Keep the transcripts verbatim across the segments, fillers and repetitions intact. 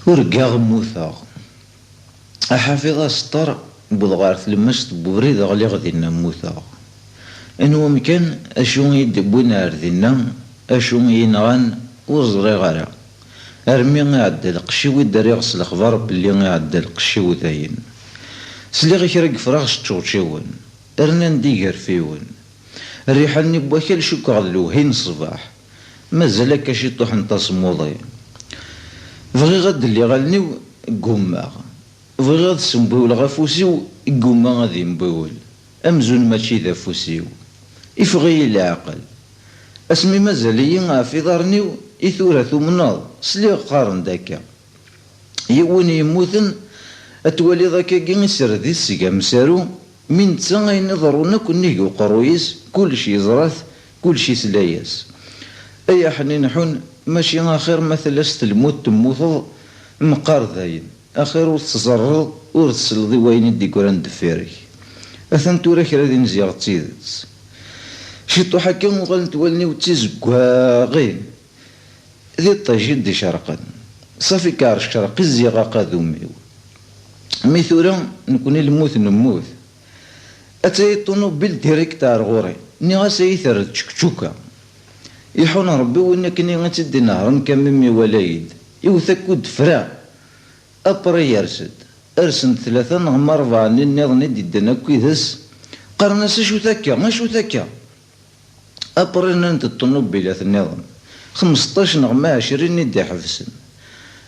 Urgaɣ mmuteɣ. Aḥafiḍ Aseṭṭar, wwḍeɣ ɣer tlemmast n webrid, ɣliɣ dinna mmuteɣ. Anwa amkan, acu i yi-d-wwin ar dinna, acu i yi-nɣan, ur ẓriɣ ara. Armi iɛedda lqecc-iw i d-rriɣ s lexbar belli iɛedda lqecc-iw dayen. Sliɣ i kra n yefrax ččewčiwen, rnan-d igerfiwen. Rriḥa-nni n wakal cukkeɣ d lewhi n ṣṣbeḥ. Mazal akka ciṭuḥ n taṣemmuḍi. Bɣiɣ ad d-lliɣ allen-iw, ggummaɣ. Bɣiɣ ad ssembiwleɣ afus-iw, ggumma ad imbiwel. Amzun mačči d afus-iw. Iffeɣ-iyi leɛqel. Asmi mazal-iyi ɣef iḍarren-iw, i tura tumneḍ, sliɣ qqaren-d akka. Yiwen yemmuten, ad twaliḍ akkagi isred-it seg amsaru, mi netta ayen iḍerrun akk nnig uqerruy-is, kullec yeẓra-t, kullec isla-yas. Ay aḥnin ḥun, mačči axir ma tella s telmut temmuteḍ, meqqar dayen, axir ur teẓẓerreḍ, ur tesleḍ i wayen i d-yeggran deffir-k. Atan tura kra din ziɣ d tidet. Ciṭuḥ akka uɣalent wallen-iw d tizeggaɣin. D iṭij i d-icerqen. Safi kar ccerq i zziɣ aqadum-iw. Mi tura, nekni lmut nemmut. Attaya ṭunubil direct ar ɣur-i. Nniɣ-as ad iyi-terr d čekčuka. Iḥun Rebbi win akken i tt-id-inehṛen kamim iwala-yi-d. Iwet akk-d fra. Après yers-d. Rsen-d tlata neɣ ma rebɛa-nni nniḍen i d-yeddan akk yid-s. Qqaren-as acu-t akka, acu-t akka? Après nnant-d ṭunubilat nniḍen, xmesṭac neɣ ma ɛecrin i d-iḥebsen.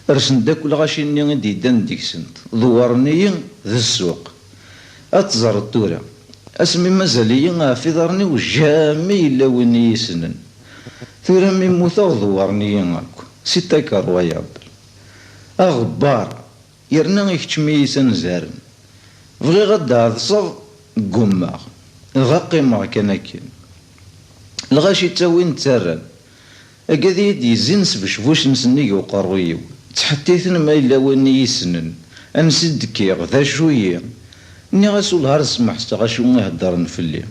Rsen-d akk lɣaci-nni i d-yeddan deg-sent, dewwren-iyi d ssuq. Ad teẓreḍ tura, asmi mazal-iyi ɣef iḍarren-iw, jamais yella win i yi-ssnen. Tura mi mmuteɣ dewwren-iyi akk. C'est incroyable. Aɣebbar. Yerna ikeččem-iyi s anzaren. Bɣiɣ ad d-ɛeḍseɣ, ggummaɣ. Dɣa qqimeɣ kan akken. Lɣaci ttawin ttarran. Agad i yi-d-yezzin s becbuc-nsen nnig uqerruy-iw. Ttḥettiten ma yella win i yi-ssnen. Ansi d-kkiɣ, d acu-yi? Nniɣ-as ulhar smeḥseɣ acu i heddren fell-i.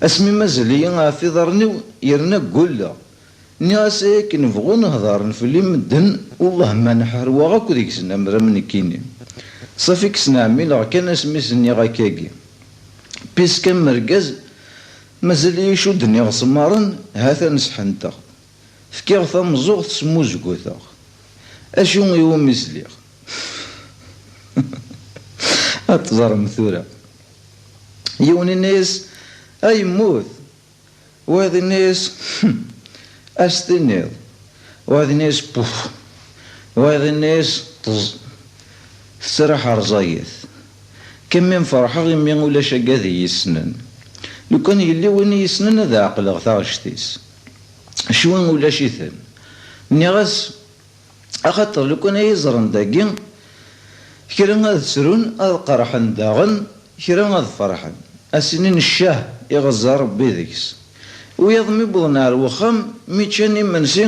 Asmi mazal-iyi ɣef iḍarren-iw, yerna ggulleɣ. Nniɣ-as ay akken bɣun heḍren fell-i medden, wellah ma nḥerwaɣ akk deg-sen amram nekkini. Safi kksen ɛmileɣ kan asmi s-nniɣ akkagi. Puisque am urgaz, mazal-iyi cudden iɣesmaren, ha-t-an sḥenteɣ. Fkiɣ tameẓẓuɣt smuzguteɣ. Acu iwumi sliɣ? Ad teẓrem tura. Yiwen yenna-yas, a yemmut, wayeḍ yenna-yas, hm, a s-tiniḍ. Wayeḍ yenna-yas, puf. Wayeḍ yenna-yas, ṭṭeẓ. Tettraḥ rẓaget. Kammi ferḥeɣ imi ulac agad i yi-ssnen. Lukan yelli win i yi-ssnen ad ɛeqleɣ taɣect-is. Cwi ulac-iten. Nniɣ-as, axaṭer lukan ay iẓren dagi, kra ad srun, ad qerḥen daɣen, kra ad ferḥen. A s-inin ccah, iɣeẓẓa Rebbi deg-s. Wiyaḍ mi wwḍen ar wexxam, mi ččan imensi,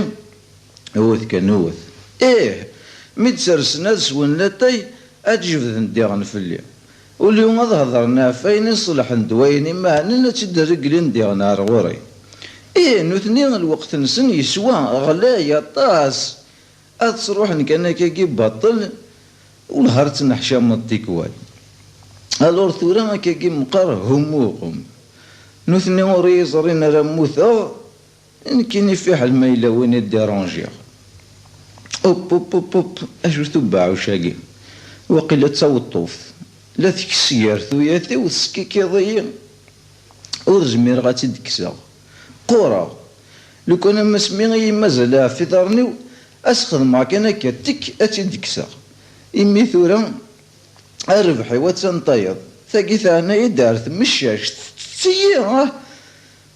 wwet kan wwet. Ih, mi d-sersen ad swen latay, ad jebden diɣen fell-i. Ulyu ad hedren ɣef wayen iṣelḥen d wayen imeɛnen, ad tt-id-reglen diɣen ar ɣur-i. Ih, nutni lweqt-nsen yeswa, ɣlay aṭas. Ad ttruḥen kan akkagi baṭel, wellah ar ttneḥcameḍ tikwal. Alors tura akkagi meqqar humuɣum. Nutni ur iyi-ẓrin ara mmuteɣ, nekkini fiḥel ma yella win i ddiranjiɣ. Up, up, up, up, acu-t ubeɛɛuc-agi? Waqila d taweṭṭuft. La tekkes gar tuyat-iw, teskikiḍ-iyi. Ur zmireɣ ad tt-id-kkseɣ. Qqureɣ. Lukan am asmi i yi-mazal ɣef iḍarren-iw, ad s-xedmeɣ kan akka, tikk, ad tt-id-kkseɣ. Imi tura, a rrbeḥ-iw attan tayeḍ. Tagi teɛna-yi-d ar tmeccact, tettett-iyi, ah!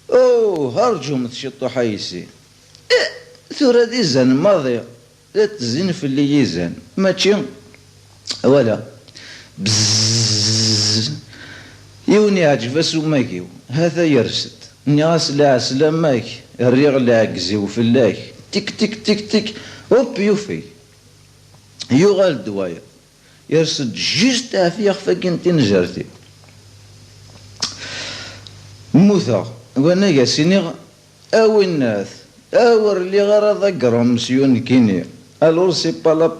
Oh, rǧumt ciṭuḥ a yessi. Eh, tura d izan maḍi. La ttezzin fell-i yizan. Mačči, wala. Bzzz. Yiwen iɛǧeb-as umag-iw. Ha-t-a yers-d. Nniɣ-as, "Lɛeslama-k, rriɣ lɛegz-iw fell-ak." Tik, tik, tik, tik. Hop, yufeg. Yuɣal-d wayeḍ. Yers-d juste ɣef yixef-agi n tinzert-iw. Mmuteɣ. Wanag a s-iniɣ, a winnat, a ur lliɣ ara d agran monsieur nekkini. Alors c'est pas la